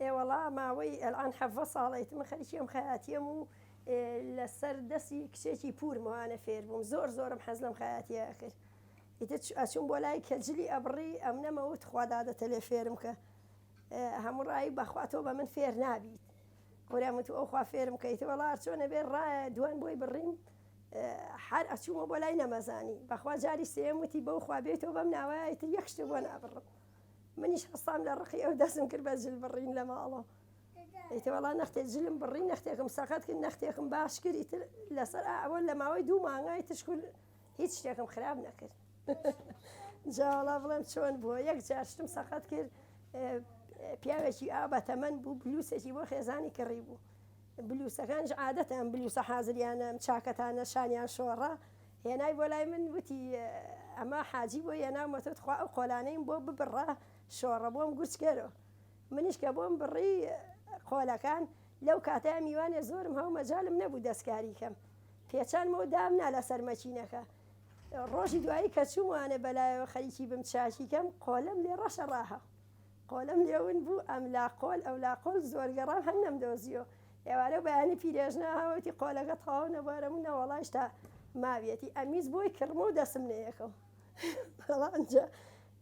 ئێ وەڵا ماوەی ئەلئان حەڤە ساڵە ئیتر من خەریکی ئەم خەیاتیەم و لەسەر دەستی کچێکی پوورمەوانە فێر بووم زۆر زۆرم حەز لەم خەیاتیە ئەکرد ئیتر ئەچووم بۆ لای کە جلی ئەبڕی ئەمنەمەوت خوا دادەتە لێ فێرم کە هەموو ڕای بەخوا تۆ بە من فێر نابیت کورە وت ئەو خوا فێرم کە ئیتر وەڵا چۆنە بێ ڕایە دوان بۆی بڕیم هەر ئەچوومە بۆ لای نەمەزانی بەخوا جاری سێیەم وتی بەو خوا بێیتەوە بەم ناوەیە ئیتر یەک شتت بۆ نابڕم منیش هەستام لە ڕقی ئەو دەستم کرد بە جل بڕین لە ماڵەوە ئیتر وەڵا نەختێ جلم بڕی نەختێکم سەقەت کرد نەختێکم باش کرد ئیتر لەسەر ئەوە لە ماوەی دوو مانگای ئیتر شکر هیچ شتێکم خراپ نەکرد جا وەڵا بڵێم چۆن بووە یەک جار شتم سەقەت کرد پیاوێکی ئا بە تەمەن بوو بلوسێکی بۆ خێزانی کڕی بوو بلوسەکانیش عادەتە ئەم بلوسە حازریانە ئەم چاکەتانە شانیان شۆڕە هێنای بۆ لای من وتی ئەمە حاجی بۆ هێناومەتەوە تخوا ئەو قۆلانەیم بۆ ببڕە شۆڕە بۆم گورج کەرۆ منیش کە بۆم بڕی قۆلەکان لەو کاتەیا میوانێ زۆرم هەو مەجالم نەبوو دەستکاری کەم پێچانمەوە دامنا لەسەر مەکینەکە ڕۆژی دوایی کە چووم وانێ بەلایەوە خەریکی بم چاکی کەم قۆلەم لێ ڕەشە ڕاهە قۆلم لێ ون بوو ئەملا قۆل ئەولا قۆل زۆر گەڕام هەر نەمدۆزیەوە ئێوارە و بەیانی پیرێژنە هاوتی قۆلەکە تەواو نەبوارە من نەوەڵا هیشتا ماویەتی ئەمیز بۆی کڕمە و دەسم نەیەکەو بەڵام جا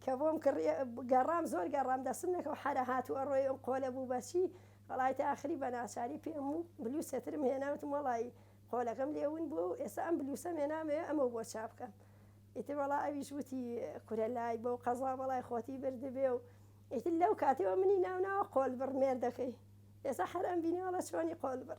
کە بۆم کڕی گەڕام زۆر گەڕام دەسم نەکەو حەرە هات و ئەڕۆی ئەم قۆلە بوو بەچی وەڵای تا ئاخری بە ناچاری پێم و بلوسێترم هێنا وتم وەڵای قۆلەکەم لێ ون بووە و ئێستا ئەم بلوسەم هێنامەوێ ئەمەو بۆ چا بکەم ئیتر وەڵا ئەویش وتی کورە لای بەو قەزا بەڵای خۆتی بردبێ و ئیتر لەو کاتەوە منی ناوناوە قۆلبڕ مێردەکەی ئێستا هەر ئەم بینی وەڵا چۆنی قۆلبڕ.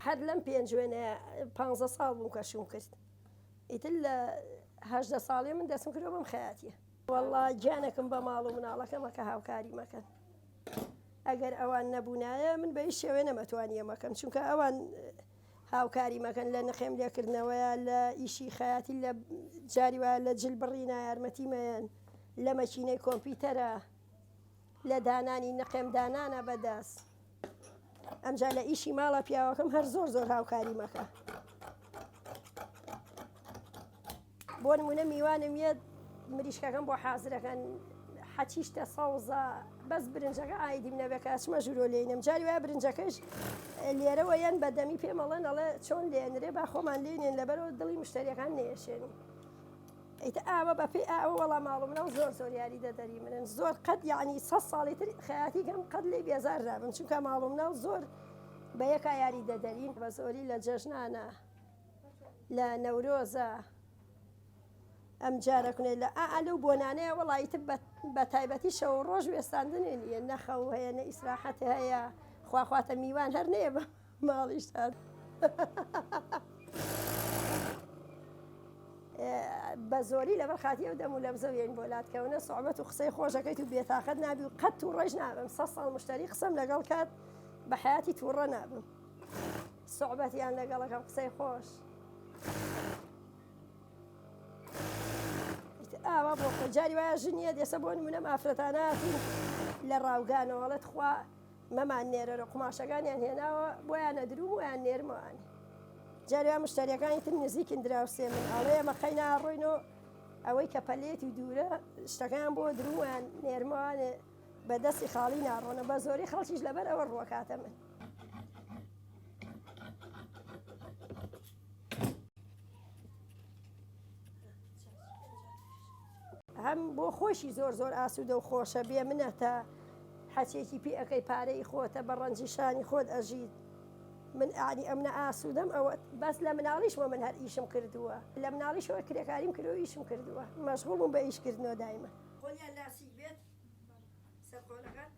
هەر لەم پێنجوێنەیە پانزە ساڵ بووم کە شووم کرد ئیتر لە 18 ساڵی من دەستم کردەوە بەم خەیاتیە وەڵا گیانەکم بە ماڵ و مناڵەکەمە کە هاوکاری مەکەن ئەگەر ئەوان نەبوونایە من بە هیچ شێوەیە نەمەتوانی ئەمە کەم چونکە ئەوان هاوکاری مەکەن لە نخێم لێکردنەوەیە لە ئیشی خەیاتی لە جاری وایە لە جل بڕینە یارمەتی مەیەن لە مەکینەی کۆمپیوتەرە لە دانانی نقێم دانانە بەدەست ئەمجا لە ئیشی ماڵە پیاوەکەم هەر زۆر زۆر هاوکاری مەکە بۆ نمونە میوانم یەت مریشکەکەم بۆ حازرەکەن حەچی شتە سەوزە بەس برنجەکە ئایدیم نەبێ کە ئەچمە ژوورۆ لێینم جاری وایە برنجەکەش لێرەوە یەن بە دەمی پێمەڵێن ئەڵێ چۆن لێنرێ با خۆمان لێنێن لەبەرەوە دڵی مشتەریەکان نەیەشێنین ئیتر ئاوە بەپێی ئاوە وەڵا ماڵ و مناڵ زۆر زۆر یاری دەدەری منن زۆر قەت یعنی سە ساڵی تر خەیاتی کەم قەت لێی بێزار نابم چونکە ماڵ و مناڵ زۆر بە یەکا یاری دەدەرین بە زۆری لە جەژنانە لە نەورۆزە ئەم جارە کونێ لە ئا لەو بۆنانەیە وەڵا ئیتر بە تایبەتی شەو و ڕۆژ وێستاندنێ نییە نە خەو هەیە نە ئیسراحەت هەیە خواخواتە میوان هەر نەیە بە ماڵیشتان بە زۆری لەبەر خاتی ئەو دەم و لەبزە یەین بۆ لات کەونە سوعبەت و قسەی خۆشەکەیت و بێتاقەت نابی و قەت تووڕەش نابم سە ساڵ مشتری قسەم لەگەڵ کات بە حیاتی تووڕە نابم سوعبەتیان لەگەڵەکەم قسەی خۆش ئاوا بۆ خۆی جاری وایە ژن یەت ئێستا بۆ نمونە ئەم ئافرەتانە هاتوون لە ڕاوگانەوە ئەڵێت خوا مەمان نێرەرە قوماشەکانیان هێناوە بۆیان ئەدروم ویان نێرمەوانی جاری وا مشتەریەکانی تر نزیکن دراوسێ من ئەڵێ ئێمە قەی ناڕۆینەوە ئەوەی کە پەلێتی و دوورە شتەکەیان بۆ دروم ویان نێرمەوانێ بە دەستی خاڵی ناڕۆنە بە زۆری خەڵکیش لەبەر ئەوە ڕووەکاتە من. هەم بۆ خۆشی زۆر زۆر ئاسوودە و خۆشە بێ منەتە حەچێکی پێ ئەەکەی پارەی خۆتە بە ڕەنجی شانی خۆت ئەژیت من ئەعنی ئەمنە ئاسوودەم ئەوە بەس لە مناڵیشمە من هەر ئیشم کردووە لە مناڵیشەوە کرێکاریم کردووە ئیشم کردووە مەشغوڵ بووم بە ئیشکردنەوە دایمە. قۆلیان لاسیک بێت سەر قۆلەکان.